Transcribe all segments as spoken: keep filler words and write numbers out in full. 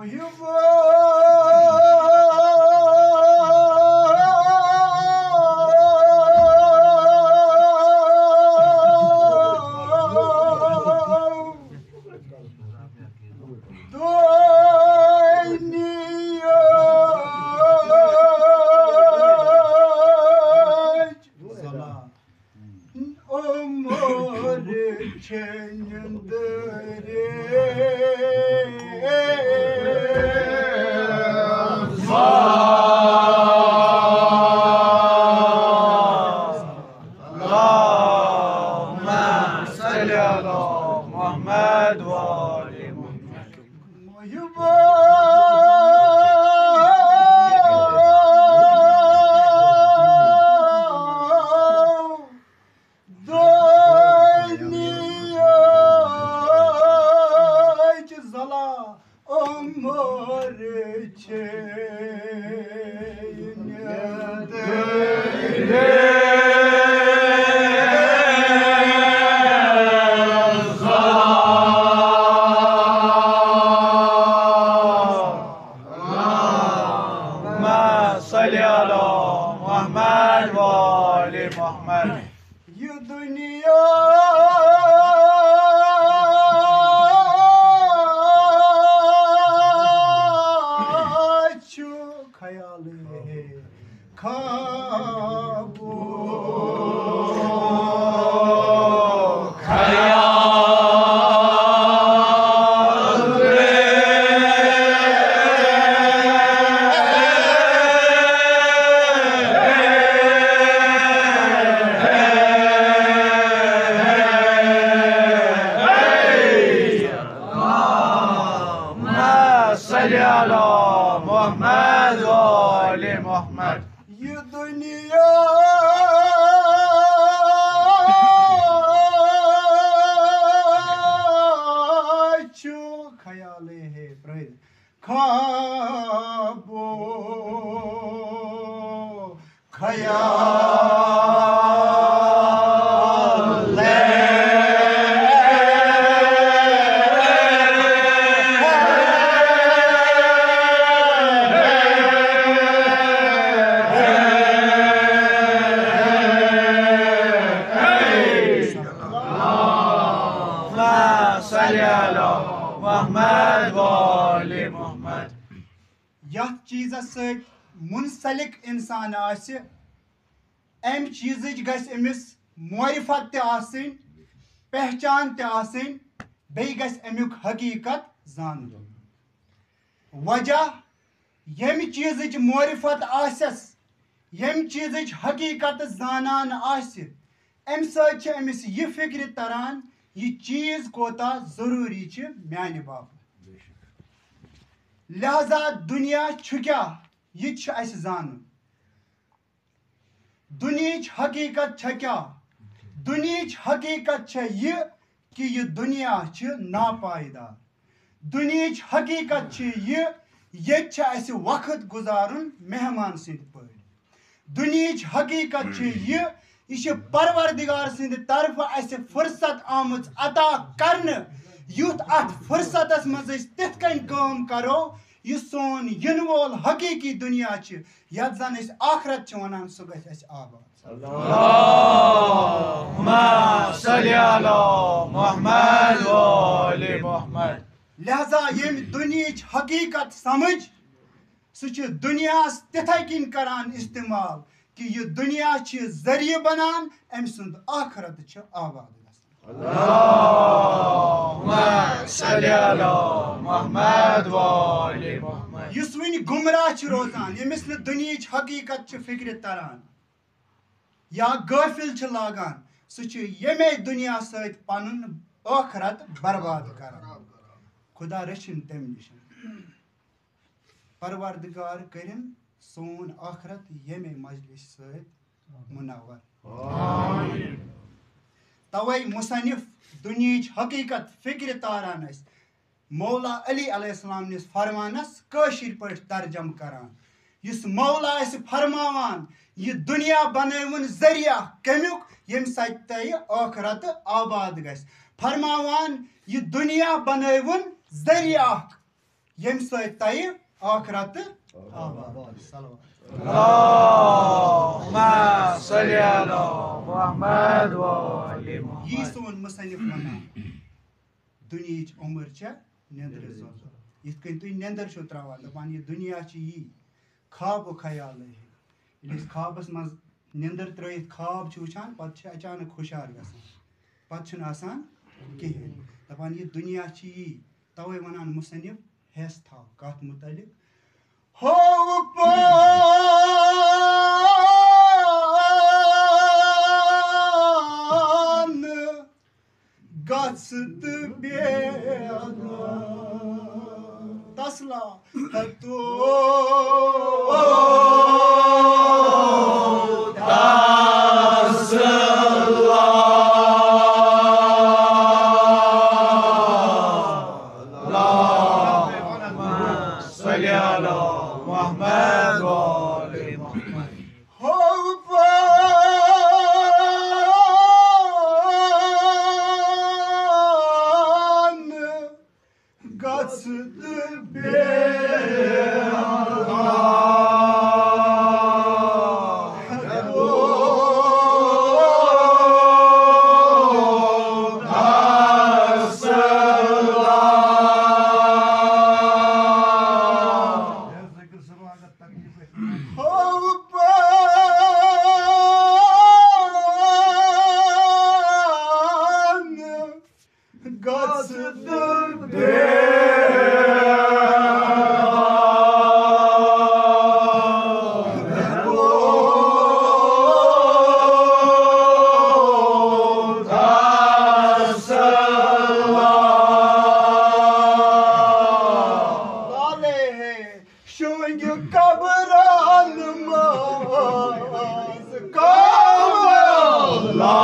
محب دنیاچ عمر چھ نندرے۔ اللهم صل على محمد وآل محمد۔ محب دنیاچ ظلام عمر چھ اللهم صل على محمد وآل محمد۔ یہ دنیا چھُ خیالے خواب خیال۔ اللهم صل على محمد وآل محمد۔ یہ دنیا چھُ خیالے ہے پرٛٲرِتھ خواب خیال۔ اللهم صل على محمد وآل محمد۔ یتھ چیزس سۭتۍ منسلک انسان آسہِ، امہِ چیزٕچ گژھِ أمِس معرفت تہِ آسٕنۍ، پہچان تہِ آسٕنۍ، بیٚیہِ گژھِ امیُک حقیقت زانُن۔ وجہ، ییٚمہِ چیزٕچ معرفت آسٮ۪س، ییٚمہِ چیزٕچ حقیقت زانان آسہِ، امہِ سۭتۍ چھِ أمِس یہِ فکرِ تران، یہِ چیز کوتاہ ضروری چھِ میانہِ باپتھ۔ لہذا دنیا چھُ کیٛاہ، یہِ تہِ چھُ اسہِ زانُن۔ دُنیہٕچ حقیٖقت چھےٚ کیٛاہ؟ دُنیہٕچ حقیٖقت چھےٚ یہِ کہِ یہِ دُنیا چھِ ناپایدار۔ دُنیہٕچ حقیٖقت چھِ یہِ، ییٚتہِ چھِ اَسہِ وقت گُزارُن مہمان سٕنٛدۍ پٲٹھۍ۔ دُنیہٕچ حقیٖقت چھِ یہِ، یہِ چھِ پروردگار سٕنٛدِ طرفہٕ اَسہِ فرصت آمٕژ عطا کرنہٕ۔ یُتھ اَتھ فرصتس منٛز أسۍ تِتھ کٔنۍ کٲم کرو، یُس سون یِنہٕ وول حقیٖقی دُنیا چھِ، یَتھ زَن أسۍ آخرت چھِ وَنان، سُہ گژھِ اَسہِ آباد۔ اللهم صل على محمد وآل محمد۔ لہذا ییٚمہِ دُنیہٕچ حقیٖقت سمجھ، سُہ چھُ دُنیاہَس تِتھَے کِنۍ کران استعمال کہِ یہِ دُنیا چھِ ذٔریعہٕ بنان، أمۍ سُنٛد آخرت چھُ آباد گژھان۔ اللهم صل على محمد وآل محمد۔ یُس وٕنہِ گمراہ چھُ روزان، ییٚمِس نہٕ دُنیہٕچ حقیٖقت چھِ فِکرِ تران یا غٲفِل چھِ لاگان، سُہ چھُ ییٚمے دُنیا سۭتۍ پنُن ٲخرت برباد کران۔ خدا رٔچھِنۍ تَمہِ نِش۔ پروردگار کٔرِن سون آخرت ییٚمے مجلس سۭتۍ منور۔ توے مصنف دُنیہٕچ حقیٖقت فِکرِ تاران اَسہِ مولا علی علیہ السلام نِس فرمانس کٲشِر پٲٹھۍ ترجمہٕ کران، یُس مولا اَسہِ فرماوان، یہِ دُنیا بنٲوٕن ذٔریعہٕ کمیُک، ییٚمہِ سۭتۍ تۄہہِ ٲخرت آباد گژھِ۔ فرماوان، یہِ دُنیا بنٲوٕن ذٔریعہٕ اکھ، ییٚمہِ سۭتۍ تۄہہِ ٲخرت تہٕ آباد۔ صلوات۔ اللهم صل على محمد وآل محمد۔ یی سون مصنف ونان، دُنیہٕچ عمر چھےٚ نیٚنٛدرِ زوٚل۔ یِتھ کٔنۍ تُہۍ نیٚنٛدٕر چھِو ترٛاوان، دَپان، یہِ دُنیا چھِ یی، خواب و خیالٕے ہیوٗ۔ ییٚلہِ أسۍ خوابَس منٛز نیٚنٛدٕر ترٛٲیِتھ خواب چھِ وٕچھان، پَتہٕ چھِ اچانک ہُشار گژھان، پَتہٕ چھُنہٕ آسان کِہیٖنۍ۔ دَپان، یہِ دُنیا چھِ یی، تَوَے وَنان مُصنِف، ہٮ۪س تھاو کَتھ مُتعلِق؟ ہوو پانہٕ گژھ تہٕ بیدار۔ تسلا ہتو صل على محمد وآل محمد۔ ہو پان گژھ تہٕ بیدار۔ ہو پان گژھ تہٕ بیدار۔ شونگہِ قبرن منٛز کملا۔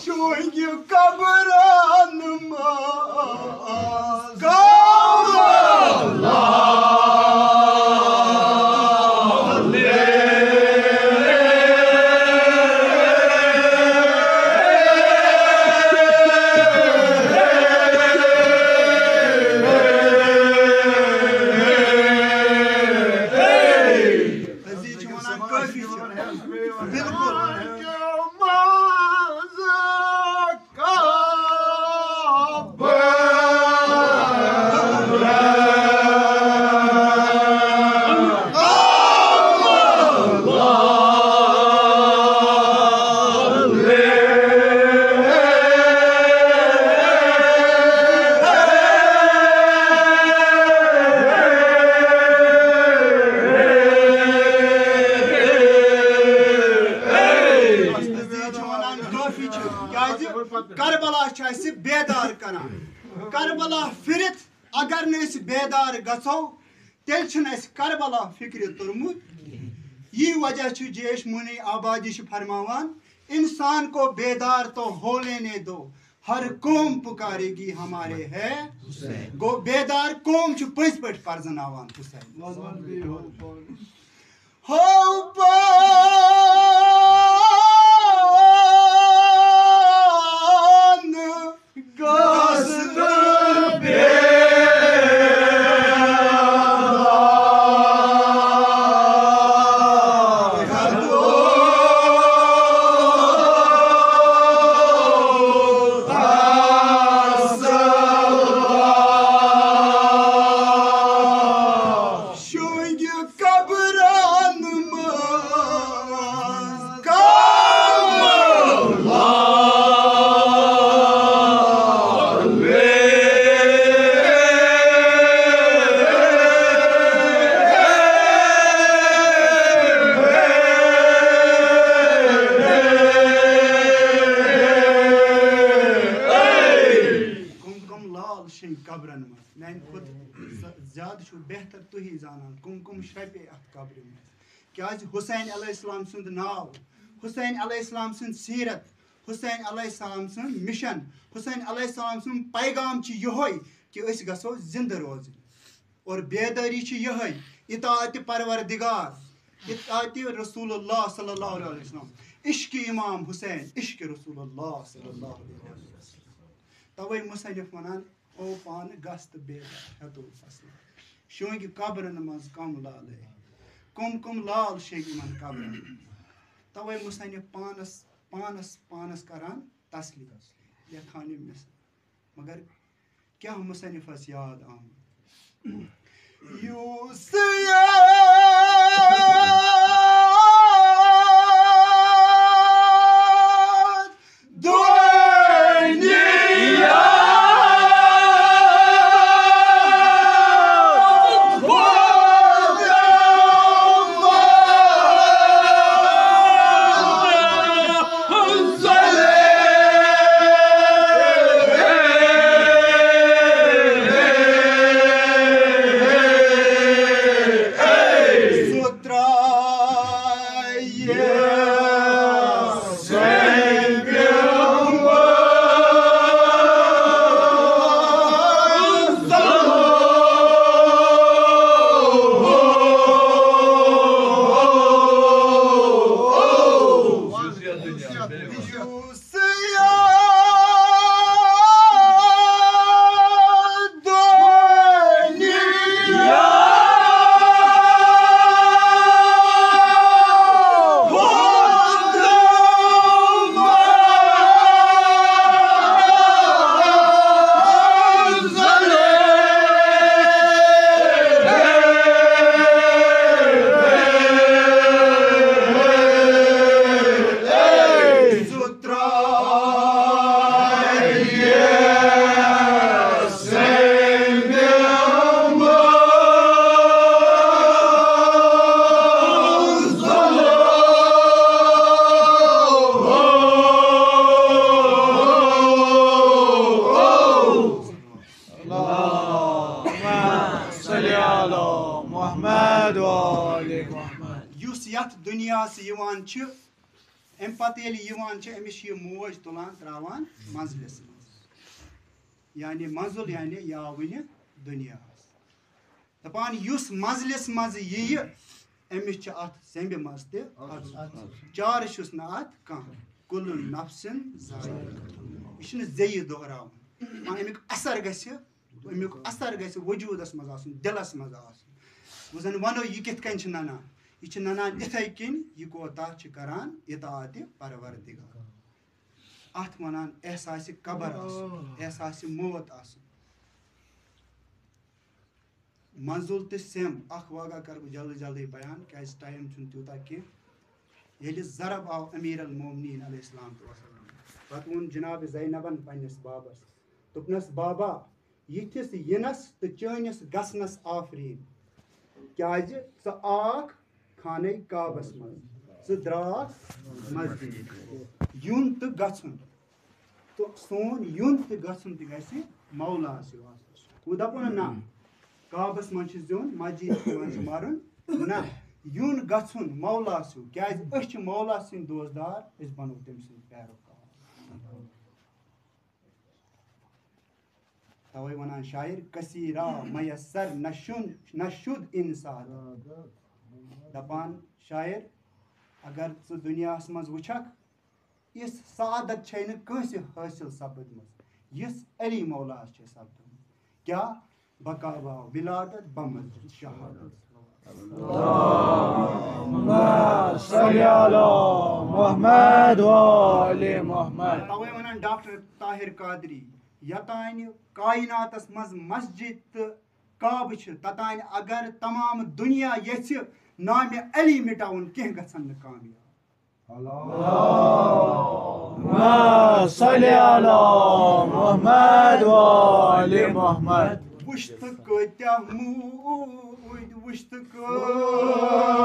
شونگہِ قبرن منٛز کملا۔ عزیز چھِ وَنان، کٲفی چھِ۔ بِلکُل۔ عزیز چھِ وَنان، کٲفی چھِ، کیٛازِ کربلا چھِ اَسہِ بیدار کران۔ کربلا پھِرِتھ اگر نہٕ أسۍ بیدار گژھو، تیٚلہِ چھُنہٕ اَسہِ کربلا فِکرِ توٚرمُت۔ یی وجہ چھُ، جیش مُنی آبادی چھِ فرماوان، انسان کو بیدار تو ہو لینے دو، ہر قوم پکارے گی ہمارے ہے حسین۔ گوٚو، بیدار قوم چھُ پٔزۍ پٲٹھۍ پرزناوان حسین۔ ہو پان گژھ تہٕ بیدار۔ شونگہِ قبرن منٛز قبرن منٛز۔ میانہِ کھۄتہٕ ز-، زیادٕ چھُو بہتر تُہی زانان کٕم کٕم شرپے اتھ قبرِ منٛز۔ کیازِ حسین علیہ السلام سُنٛد ناو، حسین علیہ السلام سٕنٛز سیرت، حسین علیہ السلام سُنٛد مشن، حسین علیہ السلام سُنٛد پیغام چھُ یِہوے کہِ أسۍ گژھو زندٕ روزٕنۍ۔ اور بیدٲری چھِ یِہوٚے، اطاعت پروردگار، اطاعت رسول اللہ صلی اللہ علیہ وسلم، عشق امام حسین، عشق رسول اللہ صلی اللہ علیہ وسلم۔ توے مصنف ونان، او پانہٕ گژھ تہٕ بیدار ہیتو فصلہ۔ شونگہِ قبرن منٛز کم لالے، کم کم لال شونگہِ یِمن قبرن۔ توے مصنف پانس، پانس، پانس کران تسلی، لیکھان یہِ مثال۔ مگر کیٛاہ مصنفس یاد آمُت؟ یُس یاد دُنیا اللهم صل على محمد وآل محمد۔ یُس یتھ دُنیاہس یِوان چھُ، امہِ پتہٕ ییٚلہِ یِوان چھُ، أمِس چھِ یہِ موج تُلان تراوان منزلِس منٛز، یعنی منزل یعنی یاوٕنہِ دُنیاہس۔ دپان یُس منزلِس منٛز یِیہِ، أمِس چھِ اتھ زیمبہِ منٛز تہِ اژُن۔ چارٕ چھُس نہٕ اتھ کانٛہہ۔ کُلُ نفسن ذائقۃ۔ یہِ چھُنہٕ زیٚیہِ دۄہراوُن۔ وۄنۍ امیُک اثر گژھِ، امیُک اثر گژھِ وجوٗدس منٛز آسُن، دِلس منٛز آسُن۔ وۄنۍ زن ونو، یہِ کِتھ کٔنۍ چھِ ننان؟ یہِ چھِ ننان یِتھے کٔنۍ، یہِ کوتاہ چھِ کران اطاعت پروردگار۔ اتھ ونان احساس قبر آسُن، احساس موت آسُن۔ منزل تہٕ سیم، اکھ واقعہ کرٕ بہٕ جلدی جلدی بیان، کیازِ ٹائم چھُنہٕ تیوٗتاہ کینٛہہ۔ ییٚلہِ ضرب آو امیر المومنین علیہ الصلوۃ والسلام، پتہٕ ووٚن جناب زینبن پننِس بابس، دوٚپنس، بابا، یِتھِس یِنس تہٕ چٲنِس گژھنس آفریٖن، کیازِ ژٕ آکھ خانہ کعبس منٛز، ژٕ درٛاکھ مسجد۔ یُن تہٕ گژھُن، تہٕ سون یُن تہٕ گژھُن تہِ گژھِ مولاہس ہیوٗ آسُن۔ وۄنۍ دپو نہٕ نہ، کعبس منٛز چھُ زیُن، مسجد منٛز چھُ مرُن، نہ، یُن گژھُن مولاہس ہیوٗ، کیازِ أسۍ چھِ مولا سٕنٛدۍ دوستدار، أسۍ بنو تٔمۍ سٕنٛدۍ پیروکار۔ توے ونان شاعر، کثیرا میسر نہ شُن، نہ شُد انسان۔ دپان شاعر، اگر ژٕ دُنیاہس منٛز وٕچھکھ، یِژھ سعادت چھے نہٕ کٲنٛسہِ حٲصِل سپٕدمٕژ، یِژھ علی مولاہس چھے سپدمٕژ۔ کیٛاہ؟ بقا باو ولادت بمسجد شہادت۔ اللهم صل على محمد وآل محمد۔ توے ونان ڈاکٹر طاہر قادری، یتانۍ کائناتس منٛز مسجد تہٕ کعبہٕ چھِ، تتانۍ اگر تمام دنیا یژھِ نامِ علی مٹاوُن، کینٛہہ گژھن نہٕ کامیاب۔ اللهم صل على محمد وآل محمد۔ وٕچھ تہٕ کۭتیٛاہ موٗدۍ، وٕچھ تہٕ کۭتیٛاہ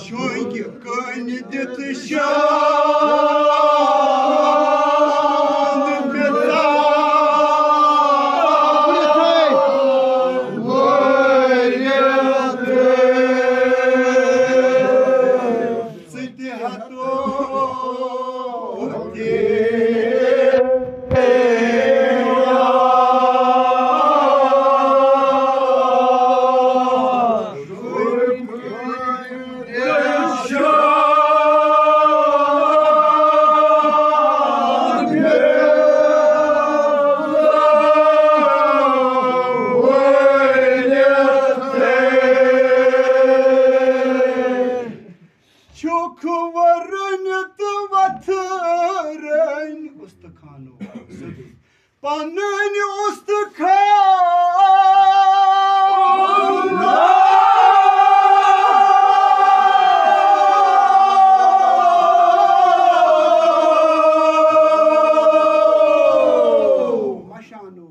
شۄنٛگہِ کٔنۍ دِتھ شانٛد مےٚ ژاو ژٕ تہِ ہتو تہِ۔ چھُکھ ورُن تہٕ وتھرٕنۍ اُستخانو۔ پنٕنۍ اُستخان۔ مشانو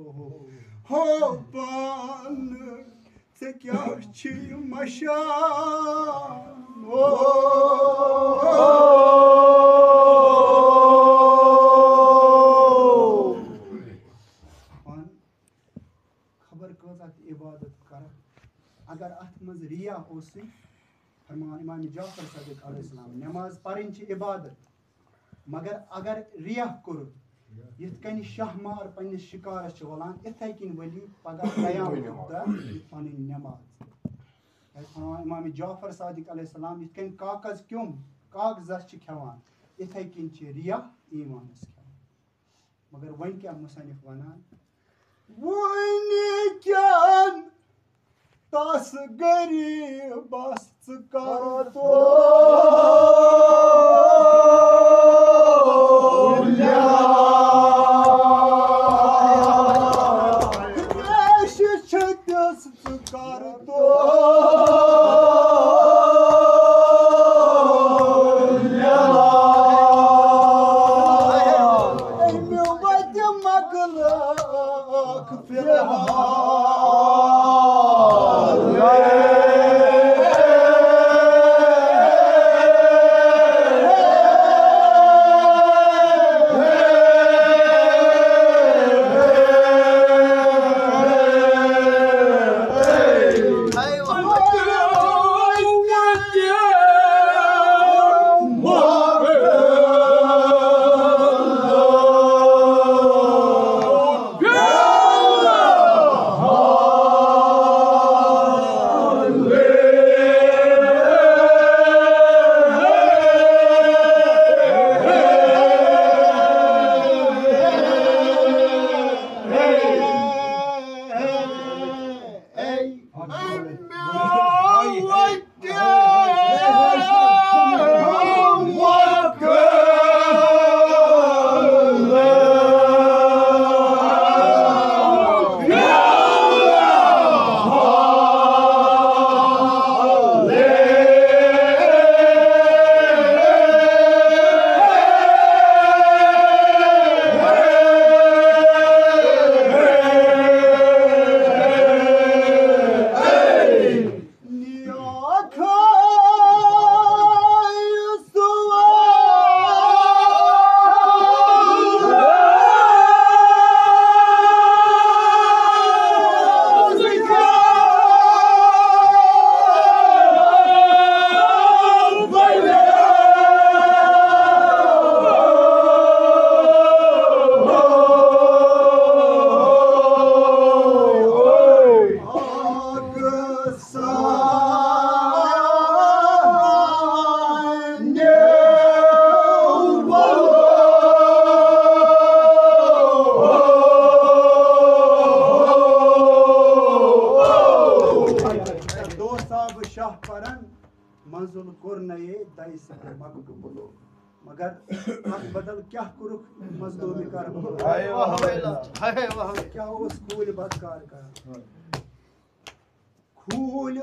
ہو پانہٕ۔ ژےٚ کیٛاہ چھُے مشان؟ او۔ پان خبر کۭژاہ تہِ عبادت کرکھ، اگر اتھ منٛز ریا اوسُے، فرمان امام جعفر صادق علیہ السلام، نماز پرٕنۍ چھِ عبادت، مگر اگر ریاہ کوٚرُتھ، یِتھ کٔنۍ شاہ مار پننِس شکارس چھِ ولان، اِتھے کٔنۍ ؤلی پگاہ قیامتُک دۄہ پنٕنۍ نماز۔ کیازِ فرمان امام جعفر صادق علیہ السلام، یِتھ کٔنۍ کاغذ کیوٚم کاغذس چھِ کھٮ۪وان، اِتھے کٔنۍ چھِ ریاہ ایمانس کھٮ۪وان۔ مگر وۄنۍ کیٛاہ مصنف ونان؟ وۄنۍ کیٛاہ تس غریبس ژٕ کر تو؟ پیش چھتس ژٕ کر تو۔ امہِ وتہِ مۄکلٲکھ فی الحال۔ دوست صاحب شاہ پرن منزل کوٚر نَیے دَیہِ سۭتۍ مقبول۔ مگر اَتھ بدل کیٛاہ کوٚرُکھ مزدوٗرِ کربلا؟ ہاے واہ، ہاے واہ۔ کیٛاہ اوس کوٗلۍ بتہٕ کار کران؟ کوٗلۍ